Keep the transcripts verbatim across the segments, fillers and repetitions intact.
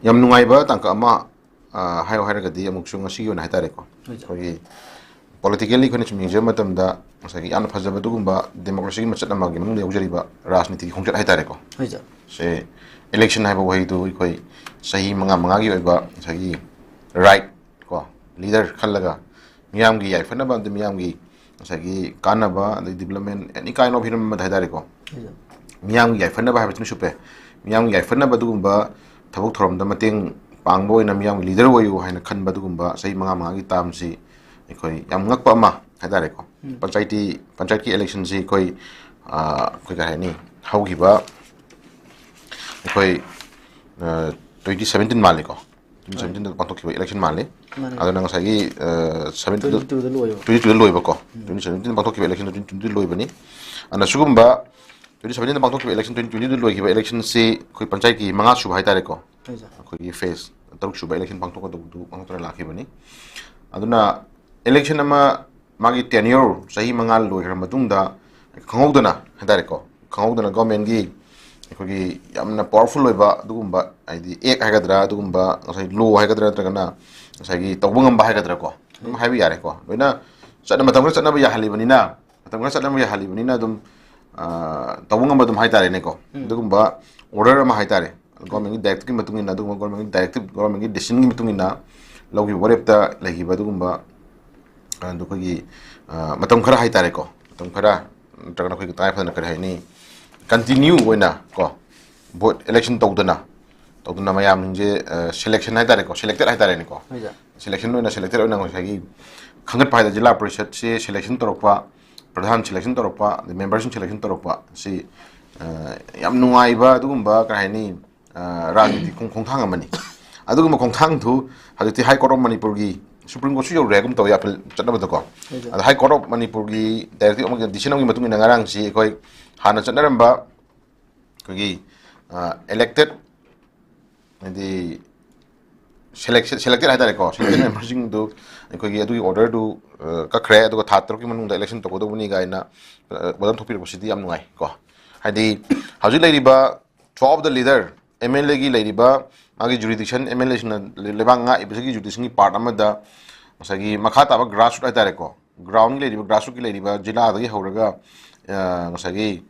ꯌꯥꯝ ꯅꯨꯡꯉꯥꯏꯕ ꯇꯥꯡꯀꯛ ꯑꯃ, ꯑ, ꯍꯥꯏꯌꯣ ꯍꯥꯏꯔꯒꯗꯤ ꯑꯃꯨꯛꯁꯨ ꯉꯁꯤꯒꯤ ꯑꯣꯏꯅ ꯍꯥꯏꯇꯥꯔꯦꯀꯣ, ꯍꯣꯏ, ꯁꯥꯔ꯫ ꯑꯩꯈꯣꯏꯒꯤ politically ꯑꯩꯈꯣꯏꯅ ꯁꯨꯝ ꯌꯦꯡꯖꯕ ꯃꯇꯝꯗ ꯉꯁꯥꯏꯒꯤ ꯌꯥꯝꯅ ꯐꯖꯕ ꯑꯗꯨꯒꯨꯝꯕ democracyꯒꯤ ꯃꯆꯠ ꯑꯃꯒꯤ ꯃꯅꯨꯡꯗ ꯌꯥꯎꯖꯔꯤꯕ ꯔꯥꯖꯅꯤꯇꯤꯒꯤ ꯈꯣꯡꯆꯠ ꯍꯥꯏꯇꯥꯔꯦꯀꯣ꯫ ꯍꯣꯏ, ꯁꯥꯔ꯫ ꯁꯦ, election ꯍꯥꯏꯕ ꯋꯥꯍꯩꯗꯨ ꯑꯩꯈꯣꯏ ꯆꯍꯤ ꯃꯉꯥ ꯃꯉꯥꯒꯤ ꯑꯣꯏꯕ ꯉꯁꯥꯏꯒꯤ right ꯀꯣ, leader ꯈꯜꯂꯒ ꯃꯤꯌꯥꯝꯒꯤ ꯌꯥꯏꯐꯅꯕ ꯑꯃꯗꯤ ꯃꯤꯌꯥꯝꯒꯤ ꯉꯁꯥꯏꯒꯤ ꯀꯥꯟꯅꯕ, ꯑꯗꯩ development, any kind of ꯍꯤꯔꯝ ꯑꯃꯗ ꯍꯥꯏꯇꯥꯔꯦꯀꯣ, ꯍꯣꯏ, ꯁꯥꯔ꯫ ꯃꯤꯌꯥꯝꯒꯤ ꯌꯥꯏꯐꯅꯕ ꯍꯥꯏꯕꯁꯤꯅ ꯁꯨꯞꯄꯦ꯫ ꯃꯤꯌꯥꯝꯒꯤ ꯌꯥꯏꯐꯅꯕ ꯑꯗꯨꯒꯨꯝꯕ ꯊꯕꯛ ꯊꯧꯔꯝꯗ ꯃꯇꯦꯡ ꯄꯥꯡꯕ ꯑꯣꯏꯅ ꯃꯤꯌꯥꯝꯒꯤ leader ꯑꯣꯏꯌꯨ ꯍꯥꯏꯅ ꯈꯟꯕ ꯑꯗꯨꯒꯨꯝꯕ ꯆꯍꯤ ꯃꯉꯥ ꯃꯉꯥꯒꯤ termꯁꯤ ꯑꯩꯈꯣꯏ ꯌꯥꯝ ꯉꯛꯄ ꯑꯃ ꯍꯥꯏꯇꯥꯔꯦꯀꯣ꯫ ꯎꯝ꯫ ꯄꯟꯆꯥꯌꯇꯤ, ꯄꯟꯆꯥꯌꯠꯀꯤ electionꯁꯤ ꯑꯩꯈꯣꯏ, ꯑ, ꯑꯩꯈꯣꯏ ꯀꯩ ꯍꯥꯏꯅꯤ, ꯍꯧꯈꯤꯕ ꯑꯩꯈꯣꯏ, ꯑ, twenty seventeen ꯃꯥꯜꯂꯤꯀꯣ, twenty seventeenꯗ ꯄꯥꯡꯊꯣꯛꯈꯤꯕ election ꯃꯥꯜꯂꯤ꯫ ꯃꯥꯅꯤ꯫ ꯑꯗꯨꯅ ꯉꯁꯥꯏꯒꯤ, ꯑ, seventeen twenty twoꯗ ꯂꯣꯏꯕ꯫ Twenty twoꯗ ꯂꯣꯏꯕꯀꯣ꯫ ꯎꯝ꯫ Twenty seventeenꯗ ꯄꯥꯡꯊꯣꯛꯈꯤꯕ election twenty twentyꯗ ꯂꯣꯏꯕꯅꯤ꯫ ꯑꯗꯨꯅ ꯁꯤꯒꯨꯝꯕ twenty seventeenꯗ ꯄꯥꯡꯊꯣꯛꯈꯤꯕ election, twenty twentyꯗ ꯂꯣꯏꯈꯤꯕ electionꯁꯤ ꯑꯩꯈꯣꯏ ꯄꯟꯆꯥꯌꯠꯀꯤ ꯃꯉꯥ ꯁꯨꯕ ꯍꯥꯏꯇꯥꯔꯦꯀꯣ꯫ ꯍꯣꯏ, ꯁꯥꯔ꯫ ꯑꯩꯈꯣꯏꯒꯤ phase ꯇꯔꯨꯛ ꯁꯨꯕ election ꯄꯥꯡꯊꯣꯛꯀꯗꯧꯕꯗꯨ ꯄꯥꯡꯊꯣꯛꯇꯅ ꯂꯥꯛꯈꯤꯕꯅꯤ꯫ ꯑꯗꯨꯅ election ꯑꯃ ꯃꯥꯒꯤ tenure ꯆꯍꯤ ꯃꯉꯥ ꯂꯣꯏꯈ꯭ꯔ ꯃꯇꯨꯡꯗ ꯈꯪꯍꯧꯗꯅ ꯍꯥꯏꯇꯥꯔꯦꯀꯣ, ꯈꯪꯍꯧꯗꯅ governmentꯀꯤ ꯑꯩꯈꯣꯏꯒꯤ ꯌꯥꯝꯅ powerful ꯑꯣꯏꯕ ꯑꯗꯨꯒꯨꯝꯕ, ꯍꯥꯏꯗꯤ act ꯍꯥꯏꯒꯗ꯭ꯔꯥ, ꯑꯗꯨꯒꯨꯝꯕ ꯉꯁꯥꯏ law ꯍꯥꯏꯒꯗ꯭ꯔꯥ, ꯅꯠꯇ꯭ꯔꯒꯅ ꯉꯁꯥꯏꯒꯤ ꯇꯧꯕ ꯉꯝꯕ ꯍꯥꯏꯒꯗ꯭ꯔꯥꯀꯣ, ꯑꯗꯨꯝ ꯍꯥꯏꯕ ꯌꯥꯔꯦꯀꯣ, ꯂꯣꯏꯅ ꯆꯠꯅ, ꯃꯇꯝ ꯈꯔ ꯆꯠꯅꯕ ꯌꯥꯍꯜꯂꯤꯕꯅꯤꯅ, ꯃꯇꯝ ꯈꯔ ꯆꯠꯅꯕ ꯌꯥꯍꯜꯂꯤꯕꯅꯤꯅ ꯑꯗꯨꯝ, ꯑ, ꯇꯧꯕ ꯉꯝꯕ ꯑꯗꯨꯝ ꯍꯥꯏꯇꯥꯔꯦꯅꯦꯀꯣ꯫ ꯎꯝ꯫ ꯑꯗꯨꯒꯨꯝꯕ order ꯑꯃ ꯍꯥꯏꯇꯥꯔꯦ, governmentꯀꯤ directiveꯀꯤ ꯃꯇꯨꯡ ꯏꯟꯅ, ꯑꯗꯨꯒꯨꯝꯕ governmentꯀꯤ directive, governmentꯀꯤ decisionꯒꯤ ꯃꯇꯨꯡ ꯏꯟꯅ ꯂꯧꯈꯤꯕ ꯋꯥꯔꯦꯞꯇ ꯂꯩꯈꯤꯕ ꯑꯗꯨꯒꯨꯝꯕ, ꯑ, ꯑꯗꯨ ꯑꯩꯈꯣꯏꯒꯤ, ꯑ, ꯃꯇꯝ ꯈꯔ ꯍꯥꯏꯇꯥꯔꯦꯀꯣ, ꯃꯇꯝ ꯈꯔ ꯅꯠꯇ꯭ꯔꯒꯅ ꯑꯩꯈꯣꯏꯒꯤ ꯇꯉꯥꯏ ꯐꯗꯅ ꯀꯔꯤ ꯍꯥꯏꯅꯤ, continue ꯑꯣꯏꯅ ꯀꯣ, vote election ꯇꯧꯗꯅ, ꯇꯧꯗꯅ ꯃꯌꯥꯝꯁꯤꯡꯁꯦ, ꯑ, selection ꯍꯥꯏꯇꯥꯔꯦꯀꯣ, selected ꯍꯥꯏꯇꯥꯔꯦꯅꯦꯀꯣ꯫ ꯍꯣꯏ, ꯁꯥꯔ꯫ Selection ꯑꯣꯏꯅ, selected ꯑꯣꯏꯅ ꯉꯁꯥꯏꯒꯤ ꯈꯟꯒꯠꯄ ꯍꯥꯏꯗꯅ ꯖꯤꯂꯥ ꯄꯔꯤꯁꯠꯁꯦ selection ꯇꯧꯔꯛꯄ, ꯄ꯭ꯔꯙꯥꯟ selection ꯇꯧꯔꯛꯄ, ꯑꯗꯩ memberꯁꯤꯡ selection ꯇꯧꯔꯛꯄ, ꯁꯤ, ꯑ, ꯌꯥꯝ ꯅꯨꯡꯉꯥꯏꯕ ꯑꯗꯨꯒꯨꯝꯕ, ꯀꯔꯤ ꯍꯥꯏꯅꯤ, ꯑ, ꯔꯥꯖꯅꯤꯇꯤ ꯈꯣꯡ-, ꯈꯣꯡꯊꯥꯡ ꯑꯃꯅꯤ꯫ ꯑꯗꯨꯒꯨꯝꯕ ꯈꯣꯡꯊꯥꯡꯗꯨ ꯍꯧꯖꯤꯛꯇꯤ High Court of ꯃꯅꯤꯄꯨꯔꯒꯤ, Supreme Courtꯁꯨ ꯌꯧꯔꯦ ꯍꯥꯏꯒꯨꯝ ꯇꯧꯋꯤ appeal ꯆꯠꯅꯕꯗꯀꯣ꯫ ꯍꯣꯏ, ꯁꯥꯔ꯫ ꯑꯗ High Court of ꯃꯅꯤꯄꯨꯔꯒꯤ directive ꯑꯃꯒꯤ decision ꯑꯃꯒꯤ ꯃꯇꯨꯡ ꯏꯟꯅ ꯉꯔꯥꯡꯁꯤ ꯑꯩꯈꯣꯏ ꯍꯥꯟꯅ ꯆꯠꯅꯔꯝꯕ ꯑꯩꯈꯣꯏꯒꯤ, ꯑ, elected, ꯍꯥꯏꯗꯤ selection, selected ꯍꯥꯏꯇꯥꯔꯦꯀꯣ, selected memberꯁꯤꯡꯗꯨ ꯑꯩꯈꯣꯏꯒꯤ ꯑꯗꯨꯒꯤ orderꯗꯨ, ꯑ, ꯀꯛꯈ꯭ꯔꯦ, ꯑꯗꯨꯒ ꯊꯥ ꯇꯔꯨꯛꯀꯤ ꯃꯅꯨꯡꯗ election ꯇꯧꯒꯗꯧꯕꯅꯤ ꯀꯥꯏꯅ, ꯑ, ꯋꯥꯐꯝ ꯊꯣꯛꯄꯤꯔꯛꯄꯁꯤꯗꯤ ꯌꯥꯝ ꯅꯨꯡꯉꯥꯏ ꯀꯣ꯫ ꯍꯥꯏꯗꯤ ꯍꯧꯖꯤꯛ ꯂꯩꯔꯤꯕ twelve the leader, MLAꯒꯤ ꯂꯩꯔꯤꯕ ꯃꯥꯒꯤ jurisdiction, MLAꯁꯤꯡꯅ ꯂꯩꯕꯥꯛ ꯉꯥꯛꯏꯕꯁꯤꯒꯤ jurisdictionꯒꯤ part ꯑꯃꯗ ꯉꯁꯥꯏꯒꯤ ꯃꯈꯥ ꯇꯥꯕ grassroot ꯍꯥꯏꯇꯥꯔꯦꯀꯣ, groundꯀꯤ ꯂꯩꯔꯤꯕ, grassrootꯀꯤ ꯂꯩꯔꯤꯕ ꯖꯤꯂꯥꯗꯒꯤ ꯍꯧꯔꯒ, ꯑ, ꯉꯁꯥꯏꯒꯤ,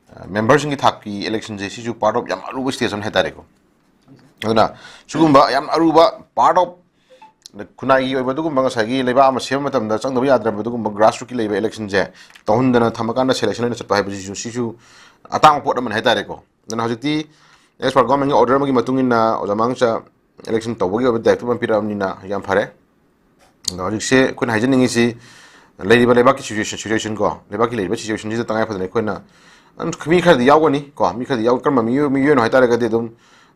ꯑ, memberꯁꯤꯡꯒꯤ ꯊꯥꯛꯀꯤ electionꯁꯦ, ꯁꯤꯁꯨ part of ꯌꯥꯝ ꯑꯔꯨꯕ stage ꯑꯃꯅꯤ ꯍꯥꯏꯇꯥꯔꯦꯀꯣ꯫ ꯑꯗꯨꯅ ꯁꯤꯒꯨꯝꯕ ꯌꯥꯝ ꯑꯔꯨꯕ part of ꯈꯨꯟꯅꯥꯏꯒꯤ ꯑꯣꯏꯕ ꯑꯗꯨꯒꯨꯝꯕ ꯉꯁꯥꯏꯒꯤ ꯂꯩꯕꯥꯛ ꯑꯃ ꯁꯦꯝꯕ ꯃꯇꯝꯗ ꯆꯪꯗꯕ ꯌꯥꯗ꯭ꯔꯕ ꯑꯗꯨꯒꯨꯝꯕ grassrootꯀꯤ ꯂꯩꯕ electionꯁꯦ ꯇꯧꯍꯟꯗꯅ ꯊꯝꯃꯀꯥꯟꯗ selection ꯑꯣꯏꯅ ꯆꯠꯄ ꯍꯥꯏꯕꯁꯤꯁꯨ, ꯁꯤꯁꯨ ꯑꯇꯥꯡꯕ ꯄꯣꯠ ꯑꯃꯅꯤ ꯍꯥꯏꯇꯥꯔꯦꯀꯣ꯫ ꯑꯗꯨꯅ ꯍꯧꯖꯤꯛꯇꯤ as per governmentꯀꯤ order ꯑꯃꯒꯤ ꯃꯇꯨꯡ ꯏꯟꯅ ꯑꯣꯖꯥ ꯃꯉꯥꯡꯆꯥ election ꯇꯧꯕꯒꯤ ꯑꯣꯏꯕ directive ꯑꯃ ꯄꯤꯔꯛꯑꯕꯅꯤꯅ ꯌꯥꯝ ꯐꯔꯦ꯫ ꯑꯗꯣ ꯍꯧꯖꯤꯛꯁꯦ ꯑꯩꯈꯣꯏꯅ ꯍꯥꯏꯖꯅꯤꯡꯉꯤꯁꯤ, ꯂꯩꯔꯤꯕ ꯂꯩꯕꯥꯛꯀꯤ situation, situation ꯀꯣ, ꯂꯩꯕꯥꯛꯀꯤ ꯂꯩꯔꯤꯕ situationꯁꯤꯗ ꯇꯉꯥꯏ ꯐꯗꯅ ꯑꯩꯈꯣꯏꯅ, ꯑꯗꯨꯝ ꯃꯤ ꯈꯔꯗꯤ ꯌꯥꯎꯒꯅꯤ ꯀꯣ, ꯃꯤ ꯈꯔꯗꯤ ꯌꯥꯎ-, ꯀꯔꯝꯕ ꯃꯤꯑꯣꯏ, ꯃꯤꯑꯣꯏꯅꯣ ꯍꯥꯏ ꯇꯥꯔꯒꯗꯤ ꯑꯗꯨꯝ,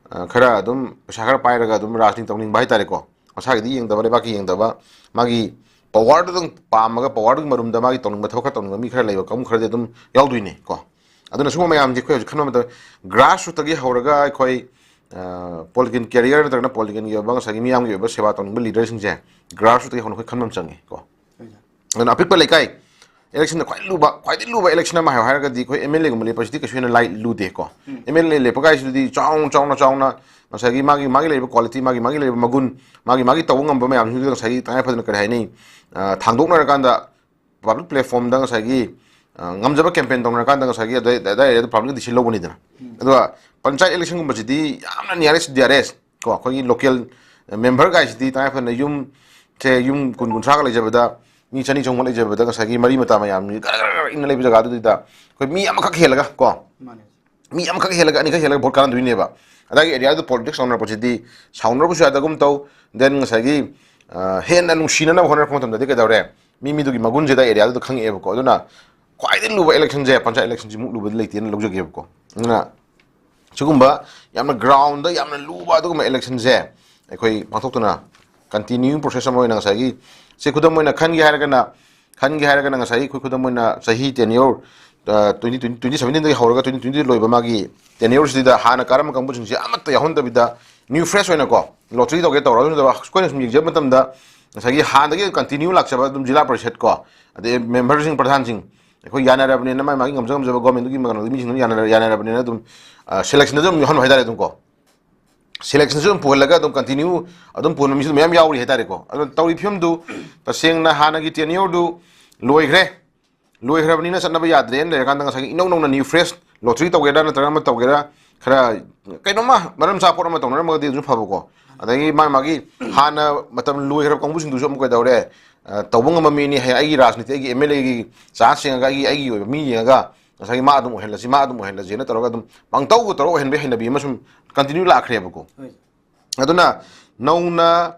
ꯑ, ꯈꯔ ꯑꯗꯨꯝ ꯄꯩꯁꯥ ꯈꯔ ꯄꯥꯏꯔꯒ ꯑꯗꯨꯝ ꯔꯥꯖꯅꯤꯇꯤ ꯇꯧꯅꯤꯡꯕ ꯍꯥꯏ ꯇꯥꯔꯦꯀꯣ, ꯃꯁꯥꯒꯤꯗꯤ ꯌꯦꯡꯗꯕ, ꯂꯩꯕꯥꯛꯀꯤ ꯌꯦꯡꯗꯕ, ꯃꯥꯒꯤ powerꯗꯨꯗꯪ ꯄꯥꯝꯃꯒ, powerꯗꯨꯒꯤ ꯃꯔꯨꯝꯗ ꯃꯥꯒꯤ ꯇꯧꯅꯤꯡꯕ ꯊꯕꯛ ꯈꯔ ꯇꯧꯅꯤꯡꯕ ꯃꯤ ꯈꯔ ꯂꯩꯕ ꯀꯥꯡꯕꯨ ꯈꯔꯗꯤ ꯑꯗꯨꯝ ꯌꯥꯎꯗꯣꯏꯅꯤ ꯀꯣ꯫ ꯑꯗꯨꯅ ꯁꯤꯒꯨꯝꯕ ꯃꯌꯥꯝꯁꯦ ꯑꯩꯈꯣꯏ ꯍꯧꯖꯤꯛ ꯈꯟꯕ ꯃꯇꯝꯗ grassrootꯇꯒꯤ ꯍꯧꯔꯒ ꯑꯩꯈꯣꯏ, ꯑ, political career ꯅꯠꯇ꯭ꯔꯒꯅ politicalꯒꯤ ꯑꯣꯏꯕ ꯉꯁꯥꯏꯒꯤ ꯃꯤꯌꯥꯝꯒꯤ ꯑꯣꯏꯕ ꯁꯦꯕꯥ ꯇꯧꯅꯤꯡꯕ leaderꯁꯤꯡꯁꯦ grassrootꯇꯒꯤ ꯍꯧꯅ ꯑꯩꯈꯣꯏ ꯈꯟꯕ ꯑꯃ ꯆꯪꯉꯤ ꯀꯣ꯫ ꯑꯗꯨꯅ ꯑꯄꯤꯛꯄ ꯂꯩꯀꯥꯏ, electionꯗ ꯈ꯭ꯋꯥꯏ ꯂꯨꯕ, ꯈ꯭ꯋꯥꯏꯗꯒꯤ ꯂꯨꯕ election ꯑꯃ ꯍꯥꯏꯌꯣ ꯍꯥꯏꯔꯒꯗꯤ ꯑꯩꯈꯣꯏ MLAꯒꯨꯝꯕ ꯂꯦꯞꯄꯁꯤꯗꯤ ꯀꯩꯁꯨ ꯍꯦꯟꯅ ꯂꯥꯏ ꯂꯨꯗꯦ ꯀꯣ꯫ ꯎꯝ꯫ MLA ꯂꯦꯞꯄ ꯀꯥꯏꯁꯤꯗꯤ ꯆꯥꯎꯅ, ꯆꯥꯎꯅ, ꯆꯥꯎꯅ ꯉꯁꯥꯏꯒꯤ ꯃꯥꯒꯤ, ꯃꯥꯒꯤ ꯂꯩꯔꯤꯕ quality, ꯃꯥꯒꯤ, ꯃꯥꯒꯤ ꯂꯩꯔꯤꯕ ꯃꯒꯨꯟ, ꯃꯥꯒꯤ, ꯃꯥꯒꯤ ꯇꯧꯕ ꯉꯝꯕ ꯃꯌꯥꯝꯁꯤꯡꯗꯨꯗ ꯉꯁꯥꯏꯒꯤ ꯇꯉꯥꯏ ꯐꯗꯅ ꯀꯔꯤ ꯍꯥꯏꯅꯤ, ꯑ, ꯊꯥꯡꯗꯣꯛꯅꯔꯀꯥꯟꯗ public platformꯗ ꯉꯁꯥꯏꯒꯤ, ꯑ, ꯉꯝꯖꯕ campaign ꯇꯧꯅꯔꯀꯥꯟꯗ ꯉꯁꯥꯏꯒꯤ ꯑꯗꯨꯗꯩ, ꯑꯗꯨꯗꯥꯏ area ꯗ publicꯅ decision ꯂꯧꯕꯅꯤꯗꯅ꯫ ꯎꯝ꯫ ꯑꯗꯨꯒ ꯄꯟꯆꯥꯌꯠ electionꯒꯨꯝꯕꯁꯤꯗꯤ ꯌꯥꯝꯅ nearest to dearest ꯀꯣ, ꯑꯩꯈꯣꯏꯒꯤ local member ꯒꯥꯏꯁꯤꯗꯤ ꯇꯉꯥꯏ ꯐꯗꯅ ꯌꯨꯝꯁꯦ, ꯌꯨꯝ ꯀꯨꯟ ꯀꯨꯟꯊ꯭ꯔꯥꯒ ꯂꯩꯖꯕꯗ, ꯃꯤ ꯆꯅꯤ ꯆꯍꯨꯝꯒ ꯂꯩꯖꯕꯗ ꯉꯁꯥꯏꯒꯤ ꯃꯔꯤ ꯃꯇꯥ ꯃꯌꯥꯝ ꯒꯔ ꯒꯔ ꯒꯔ ꯏꯟꯅ ꯂꯩꯕ ꯖꯒꯥꯗꯨꯗ ꯑꯩꯈꯣꯏ ꯃꯤ ꯑꯃꯈꯛ ꯍꯦꯜꯂꯒ ꯀꯣ, ꯃꯥꯅꯦ꯫ ꯃꯤ ꯑꯃꯈꯛ ꯍꯦꯜꯂꯒ, ꯑꯅꯤꯈꯛ ꯍꯦꯜꯂꯒ vote ꯀꯥꯟꯅꯗꯣꯏꯅꯦꯕ꯫ ꯑꯗꯥꯏꯒꯤ area ꯗꯨ politics ꯇꯧꯅꯔꯛꯄꯁꯤꯗꯤ ꯁꯥꯎꯅꯔꯕꯁꯨ ꯌꯥꯗꯒꯨꯝ ꯇꯧ, then ꯉꯁꯥꯏꯒꯤ, ꯑ, ꯍꯦꯟꯅ ꯅꯨꯡꯁꯤꯅꯅꯕ ꯍꯣꯠꯅꯔꯛꯄ ꯃꯇꯝꯗꯗꯤ ꯀꯩꯗꯧꯔꯦ? ꯃꯤ ꯃꯤꯗꯨꯒꯤ ꯃꯒꯨꯟꯁꯦ ꯑꯗꯥꯏ area ꯗꯨꯗ ꯈꯪꯉꯛꯑꯦꯕꯀꯣ꯫ ꯑꯗꯨꯅ ꯈ꯭ꯋꯥꯏꯗꯒꯤ ꯂꯨꯕ election ꯁꯦ ꯄꯟꯆꯥꯌꯠ election ꯁꯤꯃꯨꯛ ꯂꯨꯕꯗꯤ ꯂꯩꯇꯦꯅ ꯂꯧꯖꯒꯦꯕꯀꯣ꯫ ꯑꯗꯨꯅ ꯁꯤꯒꯨꯝꯕ ꯌꯥꯝꯅ ground ꯗ ꯌꯥꯝꯅ ꯂꯨꯕ ꯑꯗꯨꯒꯨꯝꯕ election ꯁꯦ ꯑꯩꯈꯣꯏ ꯄꯥꯡꯊꯣꯛꯇꯨꯅ continuing process ꯑꯃ ꯑꯣꯏꯅ ꯉꯁꯥꯏꯒꯤ, ꯁꯤ ꯈꯨꯗꯝ ꯑꯣꯏꯅ ꯈꯟꯒꯦ ꯍꯥꯏꯔꯒꯅ, ꯈꯟꯒꯦ ꯍꯥꯏꯔꯒꯅ ꯉꯁꯥꯏꯒꯤ ꯑꯩꯈꯣꯏ ꯈꯨꯗꯝ ꯑꯣꯏꯅ ꯆꯍꯤ tenure, ꯑ, twenty twenty, twenty seventeen ꯗꯒꯤ ꯍꯧꯔꯒ twenty twenty ꯂꯣꯏꯕ ꯃꯥꯒꯤ tenure ꯁꯤꯗ ꯍꯥꯟꯅ ꯀꯥꯔꯝꯕ ꯀꯥꯡꯕꯨꯁꯤꯡꯁꯦ ꯑꯃꯠꯇ ꯌꯥꯎꯍꯟꯗꯕꯤꯗ new fresh ꯑꯣꯏꯅꯀꯣ, lottery ꯇꯧꯒꯦ ꯇꯧꯔꯁꯨ ꯅꯠꯇꯕ ꯑꯩꯈꯣꯏꯅ ꯁꯨꯝ ꯌꯦꯡꯖꯕ ꯃꯇꯝꯗ ꯉꯁꯥꯏꯒꯤ ꯍꯥꯟꯅꯗꯒꯤ continue ꯂꯥꯛꯆꯕ ꯑꯗꯨꯝ ꯖꯤꯂꯥ ꯄꯔꯤꯁꯠ ꯀꯣ, ꯑꯗꯩ member ꯁꯤꯡ, ꯄ꯭ꯔꯙꯥꯟꯁꯤꯡ, ꯑꯩꯈꯣꯏ ꯌꯥꯅꯔꯕꯅꯤꯅ, ꯃꯥꯒꯤ, ꯃꯥꯒꯤ ꯉꯝꯖ ꯉꯝꯖꯕ government ꯀꯤ ꯃꯤꯁꯤꯡꯗꯨꯅ ꯌꯥꯅꯔ-, ꯌꯥꯅꯔꯕꯅꯤꯅ ꯑꯗꯨꯝ, ꯑ, selection ꯗ ꯑꯗꯨꯝ ꯌꯥꯎꯍꯟꯕ ꯍꯥꯏꯇꯥꯔꯦ ꯑꯗꯨꯝ ꯀꯣ꯫ ꯁꯦꯂꯦꯛꯁꯟꯁꯨ ꯑꯗꯨꯝ ꯄꯨꯍꯜꯂꯒ ꯑꯗꯨꯝ ꯀꯟꯇꯤꯅ꯭ꯌꯨ ꯑꯗꯨꯝ ꯄꯨꯍꯟꯕ ꯃꯤꯁꯨ ꯑꯗꯨꯝ ꯃꯌꯥꯝ ꯌꯥꯎꯔꯤ ꯍꯥꯏꯇꯥꯔꯦꯀꯣ꯫ ꯑꯗꯨꯅ ꯇꯧꯔꯤ ꯐꯤꯕꯝꯗꯨ ꯇꯁꯦꯡꯅ ꯍꯥꯟꯅꯒꯤ ꯇꯦꯅꯤꯌꯣꯔꯗꯨ ꯂꯣꯏꯈ꯭ꯔꯦ, ꯂꯣꯏꯈ꯭ꯔꯕꯅꯤꯅ ꯆꯠꯅꯕ ꯌꯥꯗ꯭ꯔꯦꯅ ꯂꯩꯔꯀꯥꯟꯗ ꯉꯁꯥꯏꯒꯤ ꯏꯅꯧ ꯅꯧꯅ ꯅ꯭ꯌꯨ ꯐ꯭ꯔꯦꯁ ꯂꯣꯇ꯭ꯔꯤ ꯇꯧꯒꯦꯔꯥ ꯅꯠꯇ꯭ꯔꯒ ꯑꯃ ꯇꯧꯒꯦꯔꯥ, ꯈꯔ ꯀꯩꯅꯣꯝꯃ ꯃꯔꯝ ꯆꯥꯕ ꯄꯣꯠ ꯑꯃ ꯇꯧꯅꯔꯝꯃꯒꯗꯤ ꯑꯗꯨꯁꯨ ꯐꯕꯀꯣ꯫ ꯑꯗꯒꯤ ꯃꯥ ꯃꯥꯒꯤ ꯍꯥꯟꯅ ꯃꯇꯝ ꯂꯣꯏꯈ꯭ꯔꯕ ꯀꯥꯡꯕꯨꯁꯤꯡꯗꯨꯁꯨ ꯑꯃꯨꯛ ꯀꯩꯗꯧꯔꯦ, ꯑ, ꯇꯧꯕ ꯉꯝꯕ ꯃꯤꯅꯤ, ꯍꯌꯦꯡ ꯑꯩꯒꯤ ꯔꯥꯖꯅꯤꯇꯤ, ꯑꯩꯒꯤ ꯑꯦꯝ ꯑꯦꯜ ꯑꯦꯒꯤ ꯆꯥꯟꯁ ꯌꯦꯡꯉꯒ, ꯑꯩꯒꯤ ꯑꯩꯒꯤ ꯑꯣꯏꯕ ꯃꯤ ꯌꯦꯡꯉꯒ ꯉꯁꯥꯏꯒꯤ ꯃꯥ ꯑꯗꯨꯝ ꯑꯣꯏꯍꯜꯂꯁꯤ, ꯃꯥ ꯑꯗꯨꯝ ꯑꯣꯏꯍꯜꯂꯁꯤꯅ ꯇꯧꯔꯒ ꯑꯗꯨꯝ ꯄꯪꯇꯧꯗ ꯇꯧꯔꯒ ꯑꯣꯏꯍꯟꯕꯒꯤ ꯍꯩꯅꯕꯤ ꯑꯃ ꯁꯨꯝ ꯀꯟꯇꯤꯅ꯭ꯌꯨ ꯂꯥꯛꯈ꯭ꯔꯦꯕꯀꯣ꯫ ꯍꯣꯏ꯫ ꯑꯗꯨꯅ ꯅꯧꯅ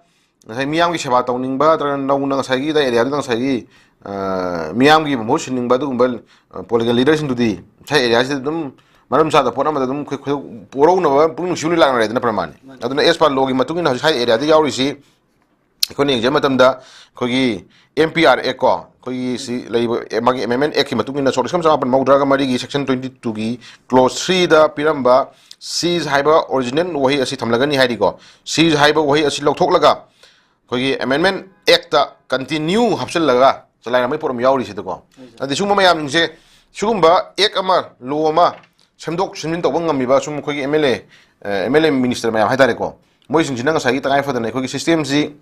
ꯉꯁꯥꯏ ꯃꯤꯌꯥꯝꯒꯤ ꯁꯦꯕꯥ ꯇꯧꯅꯤꯡꯕ ꯅꯠꯇ꯭ꯔꯒ ꯅꯧꯅ ꯉꯁꯥꯏꯒꯤ ꯑꯦꯔꯤꯌꯥꯗꯨꯗ ꯉꯁꯥꯏꯒꯤ, ꯑ, ꯃꯤꯌꯥꯝꯒꯤ ꯃꯍꯨꯠ ꯁꯤꯟꯅꯤꯡꯕ ꯑꯗꯨꯒꯨꯝꯕ, ꯑ, ꯄꯣꯂꯤꯇꯤꯀꯦꯜ ꯂꯤꯗꯔꯁꯤꯡꯗꯨꯗꯤ ꯉꯁꯥꯏ ꯑꯦꯔꯤꯌꯥꯁꯤꯗ ꯑꯗꯨꯝ ꯃꯔꯝ ꯆꯥꯗꯕ ꯄꯣꯠ ꯑꯃꯗ ꯑꯗꯨꯝ ꯑꯩꯈꯣꯏ ꯈꯣꯏꯗꯧ ꯄꯣꯔꯧꯅꯕ ꯄꯨꯛꯅꯤꯡ ꯅꯨꯡꯁꯤꯕꯅ ꯂꯥꯛꯅꯔꯦꯗꯅ ꯄ꯭ꯔꯃꯥꯅꯤ꯫ ꯃꯥꯅꯤ꯫ ꯑꯗꯨꯅ ꯑꯦꯁ ꯄꯥ ꯂꯣꯒꯤ ꯃꯇꯨꯡ ꯏꯟꯅ ꯍꯧꯖꯤꯛ ꯁ꯭ꯋꯥꯏ ꯑꯦꯔꯤꯌꯥꯗ ꯌꯥꯎꯔꯤꯁꯤ ꯑꯩꯈꯣꯏꯅ ꯌꯦꯡꯖꯕ ꯃꯇꯝꯗ ꯑꯩꯈꯣꯏꯒꯤ ꯑꯦꯝ ꯄꯤ ꯑꯥꯔ ꯑꯦꯛ ꯀꯣ, ꯑꯩꯈꯣꯏꯒꯤ ꯁꯤ ꯂꯩꯔꯤꯕ ꯑꯦ-, ꯃꯥꯒꯤ ꯑꯦꯃꯦꯟꯃꯦꯟ ꯑꯦꯛꯀꯤ ꯃꯇꯨꯡ ꯏꯟꯅ ꯁꯣꯛ ꯂꯤꯁꯤꯡ ꯑꯃ ꯆꯃꯥꯄꯟ ꯃꯧꯗ꯭ꯔꯥꯒ ꯃꯔꯤꯒꯤ ꯁꯦꯛꯁꯟ ꯇ꯭ꯋꯦꯟꯇꯤ ꯇꯨꯒꯤ ꯀ꯭ꯂꯣꯖ ꯊ꯭ꯔꯤꯗ ꯄꯤꯔꯝꯕ ꯁꯤꯖ ꯍꯥꯏꯕ ꯑꯣꯔꯤꯖꯤꯅꯦꯜ ꯋꯥꯍꯩ ꯑꯁꯤ ꯊꯝꯂꯒꯅꯤ ꯍꯥꯏꯔꯤꯀꯣ꯫ ꯁꯤꯖ ꯍꯥꯏꯕ ꯋꯥꯍꯩ ꯑꯁꯤ ꯂꯧꯊꯣꯛꯂꯒ ꯑꯩꯈꯣꯏꯒꯤ ꯑꯦꯃꯦꯟꯃꯦꯟ ꯑꯦꯛꯇ ꯀꯟꯇꯤꯅ꯭ꯌꯨ ꯍꯥꯞꯆꯤꯜꯂꯒ ꯆꯂꯥꯏꯔꯝꯕꯒꯤ ꯄꯣꯠ ꯑꯃ ꯌꯥꯎꯔꯤꯁꯤꯗꯀꯣ꯫ ꯍꯣꯏ, ꯁꯥꯔ꯫ ꯑꯗꯨꯗꯤ ꯁꯤꯒꯨꯝꯕ ꯃꯌꯥꯝꯁꯤꯡꯁꯦ, ꯁꯤꯒꯨꯝꯕ ꯑꯦꯛ ꯑꯃ, ꯂꯣ ꯑꯃ ꯁꯦꯝꯗꯣꯛ ꯁꯦꯝꯖꯤꯟ ꯇꯧꯕ ꯉꯝꯃꯤꯕ ꯁꯨꯝ ꯑꯩꯈꯣꯏꯒꯤ M L A, M L A minister ꯃꯌꯥꯝ ꯍꯥꯏꯇꯥꯔꯦꯀꯣ, ꯃꯣꯏꯁꯤꯡꯁꯤꯅ ꯉꯁꯥꯏꯒꯤ ꯇꯉꯥꯏ ꯐꯗꯅ ꯑꯩꯈꯣꯏꯒꯤ ꯁꯤꯁꯇꯦꯝꯁꯤ